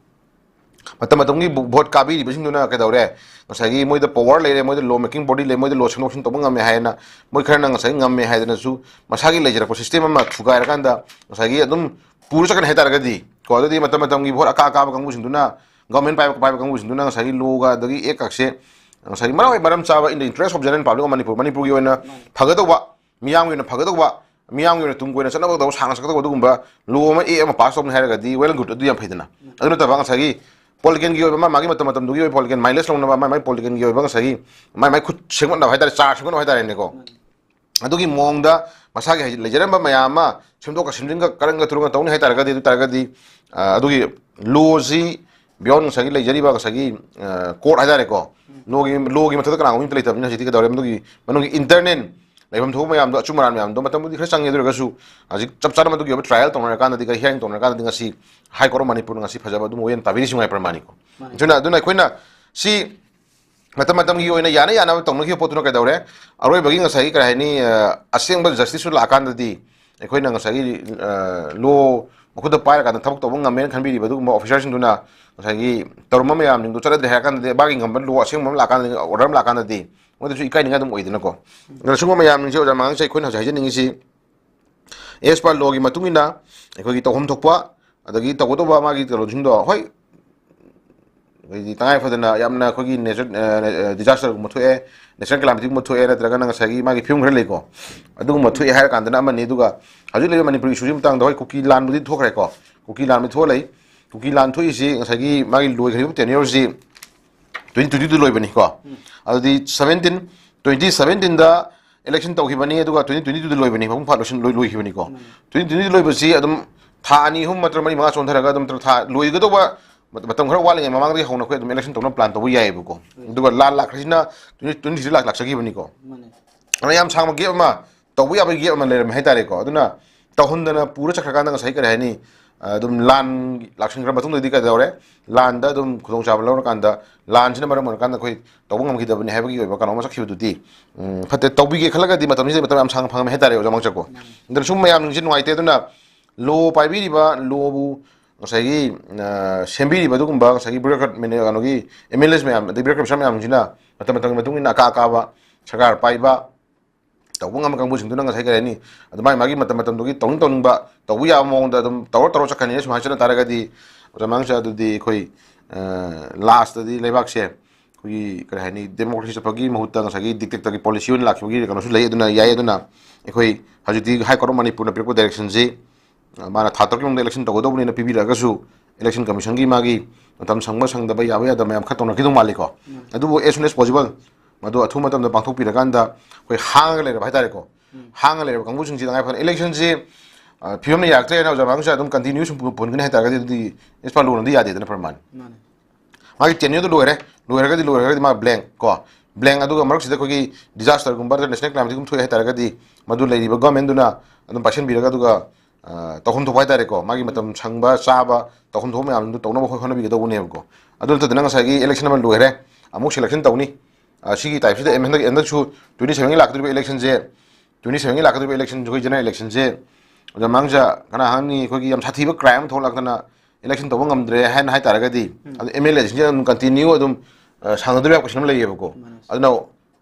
ꯃꯇꯝ ꯃꯇꯝꯒꯤ ꯚꯣ-, ꯚꯣꯠ ꯀꯥꯕꯤꯔꯤꯕꯁꯤꯡꯗꯨꯅ ꯀꯩꯗꯧꯔꯦ, ꯉꯁꯥꯏꯒꯤ ꯃꯣꯏꯗ ꯄꯋꯥꯔ ꯂꯩꯔꯦ, ꯃꯣꯏꯗ ꯂꯣ ꯃꯦꯀꯤꯡ ꯕꯣꯗꯤ ꯂꯩ, ꯃꯣꯏꯗ ꯂꯣ ꯁꯦꯝꯗꯣꯛ ꯁꯦꯝꯖꯤꯟ ꯇꯧꯕ ꯉꯝꯃꯦ ꯍꯥꯏꯅ, ꯃꯣꯏ ꯈꯔꯅ ꯉꯁꯥꯏꯒꯤ ꯉꯝꯃꯦ ꯍꯥꯏꯗꯅꯁꯨ ꯃꯁꯥꯒꯤ ꯂꯩꯖꯔꯛꯄ ꯁꯤꯁꯇꯦꯝ ꯑꯃ ꯊꯨꯒꯥꯏꯔꯀꯥꯟꯗ ꯉꯁꯥꯏꯒꯤ ꯑꯗꯨꯝ ꯄꯨꯔ ꯆꯠꯀꯅꯤ ꯍꯥꯏꯇꯥꯔꯒꯗꯤ ꯀꯣ, ꯑꯗꯨꯗꯤ ꯃꯇꯝ ꯃꯇꯝꯒꯤ ꯚꯣꯠ ꯑꯀꯥ ꯑꯀꯥꯕ ꯀꯥꯡꯕꯨꯁꯤꯡꯗꯨꯅ, ꯒꯚꯔꯟꯃꯦꯟ ꯄꯥꯏꯕ ꯄꯥꯏꯕ ꯀꯥꯡꯕꯨꯁꯤꯡꯗꯨꯅ ꯉꯁꯥꯏꯒꯤ ꯂꯣꯒ ꯑꯗꯒꯤ ꯑꯦꯛ ꯀꯥꯁꯦ ꯉꯁꯥꯏꯒꯤ ꯃꯔꯝ ꯃꯔꯝ ꯆꯥꯕ, in the interest of general public of Manipur, ꯃꯅꯤꯄꯨꯔꯒꯤ ꯑꯣꯏꯅ ꯐꯒꯗꯧꯕ, ꯃꯤꯌꯥꯝꯒꯤ ꯑꯣꯏꯅ ꯐꯒꯗꯧꯕ, ꯃꯤꯌꯥꯝꯒꯤ ꯑꯣꯏꯅ ꯇꯨꯡ ꯀꯣꯏꯅ ꯆꯠꯅꯒꯗꯧꯕ, ꯁꯥꯡꯅ ꯆꯠꯀꯗꯧꯕ ꯑꯗꯨꯒꯨꯝꯕ ꯂꯣ ꯑꯃ, ꯑꯦꯛ ꯑꯃ ꯄꯥꯁ ꯇꯧꯅꯤ ꯍꯥꯏꯔꯒꯗꯤ well and good, ꯑꯗꯨ ꯌꯥꯝ ꯐꯩꯗꯅ꯫ ꯑꯗꯨ ꯅꯠꯇꯕ ꯉꯁꯥꯏꯒꯤ ꯄꯣꯂꯤꯇꯤꯀꯦꯜꯒꯤ ꯑꯣꯏꯕ ꯃꯥ ꯃꯥꯒꯤ ꯃꯇꯝ ꯃꯇꯝꯗꯨꯒꯤ ꯑꯣꯏꯕ ꯄꯣꯂꯤꯇꯤꯀꯦꯜ ꯃꯥꯏꯂꯦꯖ ꯂꯧꯅꯕ, ꯃꯥꯏ ꯃꯥꯏ ꯄꯣꯂꯤꯇꯤꯀꯦꯜꯒꯤ ꯑꯣꯏꯕ ꯉꯁꯥꯏꯒꯤ ꯃꯥꯏ ꯃꯥꯏ ꯈꯨꯠ ꯁꯦꯝꯒꯠꯅꯕ ꯍꯥꯏꯇꯥꯔꯦ, ꯆꯥꯔ ꯁꯦꯝꯒꯠꯅꯕ ꯍꯥꯏꯇꯥꯔꯦꯅꯦꯀꯣ꯫ ꯑꯗꯨꯒꯤ ꯃꯑꯣꯡꯗ ꯃꯁꯥꯒꯤ ꯍꯩ-, ꯂꯩꯖꯔꯝꯕ ꯃꯌꯥꯝ ꯑꯃ ꯁꯦꯝꯗꯣꯛꯀ ꯁꯦꯝꯖꯤꯟꯒ ꯀꯔꯪꯒ ꯊꯨꯔꯪꯒ ꯇꯧꯅꯤ ꯍꯥꯏꯇꯥꯔꯒꯗꯤ, ꯑꯗꯨ ꯇꯥꯔꯒꯗꯤ, ꯑ, ꯑꯗꯨꯒꯤ ꯂꯣꯁꯤ beyond ꯉꯁꯥꯏꯒꯤ ꯂꯩꯖꯔꯤꯕ ꯉꯁꯥꯏꯒꯤ, ꯑ, ꯀꯣꯔꯠ ꯍꯥꯏꯇꯥꯔꯦꯀꯣ, ꯂꯣꯒꯤ, ꯂꯣꯒꯤ ꯃꯊꯛꯇ ꯀꯅꯥꯒꯨꯝꯕ ꯑꯝꯇ ꯂꯩꯇꯕꯅꯤꯅ ꯍꯧꯖꯤꯛꯇꯤ ꯀꯩꯗꯧꯔꯦ, ꯃꯗꯨꯒꯤ ꯃꯅꯨꯡꯒꯤ ꯏꯟꯇꯔꯅꯦꯜ ꯂꯩꯐꯝ ꯊꯣꯛꯄ ꯃꯌꯥꯝꯗꯣ, ꯑꯆꯨꯝ ꯑꯔꯥꯟ ꯃꯌꯥꯝꯗꯣ ꯃꯇꯝꯕꯨꯗꯤ ꯈꯔ ꯆꯪꯉꯦ, ꯑꯗꯨ ꯑꯣꯏꯔꯒꯁꯨ ꯍꯧꯖꯤꯛ ꯆꯞ ꯆꯥꯅ ꯃꯗꯨꯒꯤ ꯑꯣꯏꯕ ꯇ꯭ꯔꯥꯏꯌꯦꯜ ꯇꯧꯅꯔꯀꯥꯟꯗꯗꯤ, ꯀꯔꯤ ꯍꯤꯌꯥꯔꯤꯡ ꯇꯧꯅꯔꯀꯥꯟꯗꯗꯤ ꯉꯁꯤ ꯍꯥꯏ ꯀꯣꯔꯠ ꯑꯣꯐ ꯃꯅꯤꯄꯨꯔꯅ ꯉꯁꯤ ꯐꯖꯕ ꯑꯗꯨꯝ ꯋꯦ ꯑꯣꯏꯅ ꯇꯥꯕꯤꯔꯤꯁꯤ ꯉꯥꯏ ꯄ꯭ꯔꯃꯥꯅꯤꯀꯣ꯫ ꯃꯥꯅꯤ꯫ ꯑꯗꯨꯅ, ꯑꯗꯨꯅ ꯑꯩꯈꯣꯏꯅ ꯁꯤ ꯃꯇꯝ ꯃꯇꯝꯒꯤ ꯑꯣꯏꯅ ꯌꯥꯅ ꯌꯥꯅꯕ ꯇꯧꯅꯈꯤꯕ ꯄꯣꯠꯇꯨꯅ ꯀꯩꯗꯧꯔꯦ? ꯑꯔꯣꯏꯕꯒꯤ ꯉꯁꯥꯏꯒꯤ ꯀꯔꯤ ꯍꯥꯏꯅꯤ, ꯑ, ꯑꯁꯦꯡꯕ ꯖꯁꯇꯤꯁꯁꯨ ꯂꯥꯛꯑꯀꯥꯟꯗꯗꯤ, ꯑꯩꯈꯣꯏꯅ ꯉꯁꯥꯏꯒꯤ ꯂꯣ ꯃꯈꯨꯠꯇ ꯄꯥꯏꯔꯀꯥꯟꯗ ꯊꯕꯛ ꯇꯧꯕ ꯉꯝꯃꯦꯅ ꯈꯟꯕꯤꯔꯤꯕ ꯑꯗꯨꯒꯨꯝꯕ ꯑꯣꯐꯤꯁꯥꯔꯁꯤꯡꯗꯨꯅ ꯉꯁꯥꯏꯒꯤ ꯇꯧꯔꯝꯕ ꯃꯌꯥꯝꯁꯤꯡꯗꯣ ꯆꯠꯅꯗ꯭ꯔꯦ ꯍꯥꯏꯔ ꯀꯥꯟꯗꯗꯤ, ꯃꯥꯒꯤ ꯉꯝꯕ ꯂꯣ ꯑꯁꯦꯡꯕ ꯑꯃ ꯂꯥꯛꯀꯥꯟꯗꯗꯤ, ꯑꯣꯔꯗꯔ ꯑꯃ ꯂꯥꯛꯀꯥꯟꯗꯗꯤ, ꯃꯣꯏꯗꯁꯨ ꯏꯀꯥꯏꯅꯤꯡꯉꯥꯏ ꯑꯗꯨꯝ ꯑꯣꯏꯗꯅꯀꯣ꯫ ꯑꯗꯨꯅ ꯁꯤꯒꯨꯝꯕ ꯃꯌꯥꯝꯁꯤꯡꯁꯦ ꯑꯣꯖꯥ ꯃꯉꯥꯡꯁꯦ ꯑꯩꯈꯣꯏꯅ ꯍꯧꯖꯤꯛ ꯍꯥꯏꯖꯅꯤꯡꯉꯤꯁꯤ, as per ꯂꯣꯒꯤ ꯃꯇꯨꯡ ꯏꯟꯅ ꯑꯩꯈꯣꯏꯒꯤ ꯇꯧꯐꯝ ꯊꯣꯛꯄ ꯑꯗꯒꯤ ꯇꯧꯒꯗꯧꯕ ꯃꯥꯒꯤ ꯀꯩꯅꯣꯁꯤꯡꯗꯣ, ꯍꯣꯏ, ꯑꯩꯈꯣꯏꯒꯤ ꯇꯉꯥꯏ ꯐꯗꯅ ꯌꯥꯝꯅ ꯑꯩꯈꯣꯏꯒꯤ ꯅꯦꯆꯔ, ꯗꯤꯖꯥꯁꯇꯔꯒꯨꯝꯕ ꯊꯣꯛꯑꯦ, ꯅꯦꯆꯔꯦꯜ ꯀꯦꯂꯥꯃꯤꯇꯤꯒꯨꯝꯕ ꯊꯣꯛꯑꯦ, ꯅꯠꯇ꯭ꯔꯒꯅ ꯉꯁꯥꯏꯒꯤ ꯃꯥꯒꯤ ꯐꯤꯕꯝ ꯈꯔ ꯂꯩꯀꯣ, ꯑꯗꯨꯒꯨꯝꯕ ꯊꯣꯛꯑꯦ ꯍꯥꯏꯔ ꯀꯥꯟꯗꯅ ꯑꯃꯅꯤ꯫ ꯑꯗꯨꯒ ꯍꯧꯖꯤꯛ ꯂꯩꯔꯤꯕ ꯃꯅꯤꯄꯨꯔ ꯏꯁꯨꯁꯤ ꯃꯇꯥꯡꯗ, ꯍꯣꯏ, ꯀꯨꯀꯤ ꯂꯥꯟꯕꯨꯗꯤ ꯊꯣꯛꯈ꯭ꯔꯦꯀꯣ, ꯀꯨꯀꯤ ꯂꯥꯟꯕꯨꯗꯤ ꯊꯣꯛꯑ ꯂꯩ꯫ ꯀꯨꯀꯤ ꯂꯥꯟ ꯊꯣꯛꯏꯁꯤ ꯉꯁꯥꯏꯒꯤ ꯃꯥꯒꯤ ꯂꯣꯏꯈ꯭ꯔꯤꯕ ꯇꯦꯅ꯭ꯌꯣꯔꯁꯤ ꯇ꯭ꯋꯦꯟꯇꯤ ꯇ꯭ꯋꯦꯟꯇꯤꯗ ꯂꯣꯏꯕꯅꯤꯀꯣ꯫ ꯑꯗꯨꯗꯤ ꯁꯕꯦꯟꯇꯤꯟ, ꯇ꯭ꯋꯦꯟꯇꯤ ꯁꯕꯦꯟꯇꯤꯟꯗ ꯏꯂꯦꯛꯁꯟ ꯇꯧꯈꯤꯕꯅꯤ, ꯑꯗꯨꯒ ꯇ꯭ꯋꯦꯟꯇꯤ ꯇ꯭ꯋꯦꯟꯇꯤꯗ ꯂꯣꯏꯕꯅꯤ, ꯃꯄꯨꯡ ꯐꯥ ꯂꯣꯏꯁꯤꯟ-, ꯂꯣꯏ-, ꯂꯣꯏꯈꯤꯕꯅꯤꯀꯣ꯫ ꯇ꯭ꯋꯦꯟꯇꯤ ꯇ꯭ꯋꯦꯟꯇꯤꯗ ꯂꯣꯏꯕꯁꯤ ꯑꯗꯨꯝ ꯊꯥ ꯑꯅꯤ, ꯑꯍꯨꯝ ꯅꯠꯇ꯭ꯔꯒ ꯃꯔꯤ, ꯃꯉꯥ ꯆꯣꯟꯊꯔꯒ ꯑꯗꯨꯝ ꯊꯥ ꯂꯣꯏꯒꯗꯧꯕ ꯃꯇꯝ ꯈꯔ ꯋꯥꯠꯂꯤꯉꯩ ꯃꯃꯥꯡꯗꯒꯤ ꯍꯧꯅ ꯑꯩꯈꯣꯏ ꯑꯗꯨꯝ ꯏꯂꯦꯛꯁꯟ ꯇꯧꯅꯕ ꯄ꯭ꯂꯥꯟ ꯇꯧꯕ ꯌꯥꯏꯑꯕꯀꯣ꯫ ꯑꯗꯨꯒ ꯂꯥꯟ ꯂꯥꯛꯈ꯭ꯔꯤꯁꯤꯅ ꯇ꯭ꯋꯦꯟꯇꯤ ꯇ꯭ꯋꯦꯟꯇꯤ ꯊ꯭ꯔꯤꯗ ꯂꯥꯛ-, ꯂꯥꯛꯆꯈꯤꯕꯅꯤꯀꯣ꯫ ꯑꯗꯨꯅ ꯌꯥꯝ ꯁꯥꯡꯕ ꯒꯦꯞ ꯑꯃ, ꯇꯧꯕ ꯌꯥꯕꯒꯤ ꯒꯦꯞ ꯑꯃ ꯂꯩꯔꯝꯃꯦ ꯍꯥꯏꯇꯥꯔꯦꯀꯣ꯫ ꯑꯗꯨꯅ ꯇꯧꯍꯟꯗꯅ ꯄꯨꯔ ꯆꯠꯈ꯭ꯔꯀꯥꯟꯗ ꯉꯁꯥꯏ ꯀꯔꯤ ꯍꯥꯏꯅꯤ, ꯑꯗꯨꯝ ꯂꯥꯟ ꯂꯥꯛꯁꯤꯟꯈ꯭ꯔ ꯃꯇꯨꯡꯗꯗꯤ ꯀꯩꯗꯧꯔꯦ? ꯂꯥꯟꯗ ꯑꯗꯨꯝ ꯈꯨꯗꯣꯡꯆꯥꯕ ꯂꯧꯔꯀꯥꯟꯗ, ꯂꯥꯟꯁꯤꯅ ꯃꯔꯝ ꯑꯣꯏꯔꯀꯥꯟꯗ ꯑꯩꯈꯣꯏ ꯇꯧꯕ ꯉꯝꯈꯤꯗꯕꯅꯤ ꯍꯥꯏꯕꯒꯤ ꯑꯣꯏꯕ ꯀꯩꯅꯣ ꯑꯃ ꯆꯠꯈꯤꯕꯗꯨꯗꯤ, ꯎꯝ, ꯐꯠꯇꯦ꯫ ꯇꯧꯕꯤꯒꯦ ꯈꯜꯂꯒꯗꯤ ꯃꯇꯝꯁꯤꯗ ꯃꯇꯝ ꯌꯥꯝ ꯁꯥꯡꯅ ꯐꯪꯉꯝꯃꯦ ꯍꯥꯏꯇꯥꯔꯦ, ꯑꯣꯖꯥ ꯃꯉꯥꯡꯁꯦꯀꯣ꯫ ꯑꯗꯨꯅ ꯁꯨꯝ ꯃꯌꯥꯝꯁꯤꯡꯁꯦ ꯅꯨꯡꯉꯥꯏꯇꯦ꯫ ꯑꯗꯨꯅ ꯂꯣ ꯄꯥꯏꯕꯤꯔꯤꯕ, ꯂꯣꯕꯨ ꯉꯁꯥꯏꯒꯤ, ꯑ, ꯁꯦꯝꯕꯤꯔꯤꯕ ꯑꯗꯨꯒꯨꯝꯕ ꯉꯁꯥꯏꯒꯤ bureaucrat ꯃꯦꯅꯦ-, ꯀꯩꯅꯣꯒꯤ ꯑꯦꯝ ꯑꯦꯜ ꯑꯦꯁ ꯃꯌꯥꯝ, ꯑꯗꯩ bureaucrat ꯑꯣꯐꯤꯁꯥꯔ ꯃꯌꯥꯝꯁꯤꯅ ꯃꯇꯝ ꯃꯇꯝꯒꯤ ꯃꯇꯨꯡ ꯏꯟꯅ ꯑꯀꯥ ꯑꯀꯥꯕ ꯁꯔꯀꯥꯔ ꯄꯥꯏꯕ, ꯇꯧꯕ ꯉꯝꯕ ꯀꯥꯡꯕꯨꯁꯤꯡꯗꯨꯅ ꯉꯁꯥꯏ ꯀꯔꯤ ꯍꯥꯏꯅꯤ, ꯑꯗꯨꯃꯥꯏꯅ ꯃꯥꯒꯤ ꯃꯇꯝ ꯃꯇꯝꯗꯨꯒꯤ ꯇꯧꯅꯤꯡ ꯇꯧꯅꯤꯡꯕ ꯇꯧꯕ ꯌꯥꯕ ꯃꯑꯣꯡꯗ ꯑꯗꯨꯝ ꯇꯧꯔ ꯇꯧꯔ ꯆꯠꯈ꯭ꯔꯅꯤ꯫ ꯁꯨꯃꯥꯏꯅ ꯆꯠꯅ ꯇꯥꯔꯒꯗꯤ, ꯑꯣꯖꯥ ꯃꯉꯥꯡꯁꯦ, ꯑꯗꯨꯗꯤ ꯑꯩꯈꯣꯏ, ꯑ, ꯂꯥꯁꯇꯗꯤ ꯂꯩꯕꯥꯛꯁꯦ ꯑꯩꯈꯣꯏꯒꯤ ꯀꯔꯤ ꯍꯥꯏꯅꯤ, ꯗꯦꯃꯣꯀ꯭ꯔꯦꯁꯤ ꯆꯠꯄꯒꯤ ꯃꯍꯨꯠꯇ ꯉꯁꯥꯏꯒꯤ ꯗꯤꯛꯇꯦꯛꯇꯔꯒꯤ ꯄꯣꯂꯤꯁꯤ ꯑꯣꯏꯅ ꯂꯥꯛꯈꯤꯕꯒꯤ ꯀꯩꯅꯣꯁꯨ ꯂꯩ꯫ ꯑꯗꯨꯅ ꯌꯥꯏ꯫ ꯑꯗꯨꯅ ꯑꯩꯈꯣꯏ ꯍꯧꯖꯤꯛꯇꯤ ꯍꯥꯏ ꯀꯣꯔꯠ ꯑꯣꯐ ꯃꯅꯤꯄꯨꯔꯅ ꯄꯤꯔꯛꯄ ꯗꯥꯏꯔꯦꯛꯁꯟꯁꯤ, ꯑ, ꯃꯥꯅ ꯊꯥ ꯇꯔꯨꯛꯀꯤ ꯃꯅꯨꯡꯗ ꯏꯂꯦꯛꯁꯟ ꯇꯧꯒꯗꯧꯕꯅꯤꯅ ꯄꯤꯕꯤꯔꯛꯑꯒꯁꯨ, ꯏꯂꯦꯛꯁꯟ ꯀꯃꯤꯁꯟꯒꯤ ꯃꯥꯒꯤ ꯃꯇꯝ ꯁꯪꯕ ꯁꯪꯗꯕ, ꯌꯥꯕ ꯌꯥꯗꯕ ꯃꯌꯥꯝ ꯈꯔ ꯇꯧꯅꯈꯤꯗꯧ ꯃꯥꯜꯂꯤꯀꯣ꯫ ꯑꯗꯨꯕꯨ as soon as possible ꯃꯗꯨ ꯑꯊꯨꯕ ꯃꯇꯝꯗ ꯄꯥꯡꯊꯣꯛꯄꯤꯔꯀꯥꯟꯗ ꯑꯩꯈꯣꯏ ꯍꯥꯡꯉꯒ ꯂꯩꯔꯕ ꯍꯥꯏꯇꯥꯔꯦꯀꯣ꯫ ꯍꯥꯡꯉ ꯂꯩꯔꯕ ꯀꯥꯡꯕꯨꯁꯤꯡꯁꯤ ꯇꯉꯥꯏ ꯐꯗꯅ ꯏꯂꯦꯛꯁꯟꯁꯤ, ꯑ, ꯐꯤꯕꯝꯅ ꯌꯥꯔꯛꯇ꯭ꯔꯦꯅ ꯑꯣꯖꯥ ꯃꯉꯥꯡꯁꯦ ꯑꯗꯨꯝ ꯀꯟꯇꯤꯅ꯭ꯌꯨ ꯁꯨꯝ ꯄꯨ-, ꯄꯨꯍꯟꯒꯅꯤ ꯍꯥꯏꯇꯥꯔꯒꯗꯤ, ꯑꯗꯨꯗꯤ ꯑꯦꯁ ꯄꯥ ꯂꯣꯅꯗꯤ ꯌꯥꯗꯦꯗꯅ, ꯄ꯭ꯔꯃꯥꯟ꯫ ꯃꯥꯅꯦ꯫ ꯃꯥꯒꯤ ꯇꯦꯅ꯭ꯌꯨꯔꯗꯨ ꯂꯣꯏꯔꯦ, ꯂꯣꯏꯔꯒꯗꯤ, ꯂꯣꯏꯔꯒꯗꯤ ꯃꯥ ꯕ꯭ꯂꯦꯡ ꯀꯣ, ꯕ꯭ꯂꯦꯡ꯫ ꯑꯗꯨꯒ ꯃꯔꯛꯁꯤꯗ ꯑꯩꯈꯣꯏꯒꯤ ꯗꯤꯖꯥꯁꯇꯔꯒꯨꯝꯕ ꯅꯠꯇ꯭ꯔꯒ ꯅꯦꯁꯅꯦꯜ ꯀꯦꯂꯥꯃꯤꯇꯤꯒꯨꯝꯕ ꯊꯣꯛꯑꯦ ꯍꯥꯏꯇꯥꯔꯒꯗꯤ, ꯃꯗꯨ ꯂꯩꯔꯤꯕ ꯒꯚꯔꯟꯃꯦꯟꯗꯨꯅ ꯑꯗꯨꯝ ꯄꯥꯏꯁꯟꯕꯤꯔꯒ, ꯑꯗꯨꯒ, ꯑ, ꯇꯧꯐꯝ ꯊꯣꯛꯄ ꯍꯥꯏꯇꯥꯔꯦꯀꯣ, ꯃꯥꯒꯤ ꯃꯇꯝ ꯁꯪꯕ, ꯆꯥꯕ, ꯇꯧꯐꯝ ꯊꯣꯛꯄ ꯃꯌꯥꯝꯗꯨ ꯇꯧꯅꯕ ꯍꯣꯠ-, ꯍꯣꯠꯅꯕꯤꯒꯗꯧꯕꯅꯦꯕꯀꯣ꯫ ꯑꯗꯨ ꯅꯠꯇꯗꯅ ꯉꯁꯥꯏꯒꯤ ꯏꯂꯦꯛꯁꯟ ꯑꯃ ꯂꯣꯏꯔꯦ, ꯑꯃꯨꯛ ꯁꯦꯂꯦꯛꯁꯟ ꯇꯧꯅꯤ꯫ ꯑ, ꯁꯤꯒꯤ ꯇꯥꯏꯞꯁꯤꯗ ꯑꯦꯝ-, ꯍꯟꯗꯛ, ꯍꯟꯗꯛꯁꯨ ꯇ꯭ꯋꯦꯟꯇꯤ ꯁꯚꯦꯟꯒꯤ ꯂꯥꯛꯀꯗꯧꯔꯤꯕ ꯏꯂꯦꯛꯁꯟꯁꯦ, ꯇ꯭ꯋꯦꯟꯇꯤ ꯁꯚꯦꯟꯒꯤ ꯂꯥꯛꯀꯗꯧꯔꯤꯕ ꯏꯂꯦꯛꯁꯟꯁꯦ, ꯑꯩꯈꯣꯏ ꯖꯦꯅꯔꯦꯜ ꯏꯂꯦꯛꯁꯟꯁꯦ ꯑꯣꯖꯥ ꯃꯥꯡꯖ, ꯀꯅꯥ ꯈꯪꯅꯤ ꯑꯩꯈꯣꯏꯒꯤ ꯌꯥꯝ ꯁꯥꯊꯤꯕ crime ꯑꯃ ꯊꯣꯛꯂꯛꯇꯅ election ꯇꯧꯕ ꯉꯝꯗ꯭ꯔꯦ ꯍꯥꯏꯅ ꯍꯥꯏꯇꯥꯔꯒꯗꯤ, ꯎꯝ꯫ ꯑꯗꯨ MLA ꯁꯤꯡꯁꯦ ꯑꯗꯨꯝ continue ꯑꯗꯨꯝ, ꯑ, ꯁꯥꯡꯅꯗꯕ ꯌꯥꯕ question ꯑꯃ ꯂꯩꯌꯦꯕꯀꯣ꯫ ꯃꯥꯅꯦ꯫ ꯑꯗꯨꯅ